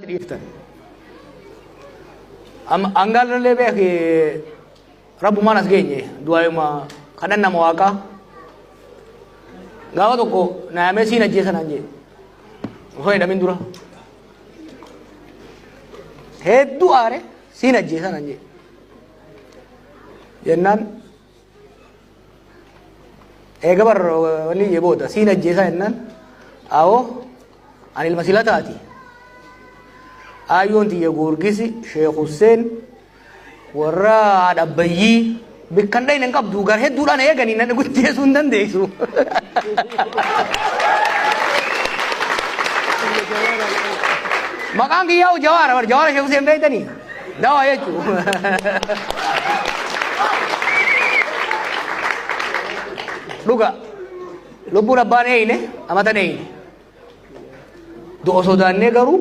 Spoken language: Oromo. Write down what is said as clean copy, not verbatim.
Dhiiftan. Angaallee beeki rabbumaan as geenye du'aayuma kadhan nama waaqaa. Gaafa tokko naayamee siin ajjeesa naan jee. Osoo hin hidhamin dura. Hedduu aare siin ajjeesa naan jee. Jennaan eega bar wanni jee booda siin ajjeesaa jennaan awoo ani ilma silataati. Aayyoon tiyya Goorgisi Sheekh Husseen warra haadha abbayyii bikkan dhayne hin qabdu gar hedduudhaan eeganii nan guddeessuu hin dandeessu. Maqaan kiyyaa Jawaara bar Jawaara Sheekh Husseen beektanii dawaa jechuudha. Dhuga lubbuun abbaan eeyne amatan eeyne. Du'a sodaannee garuu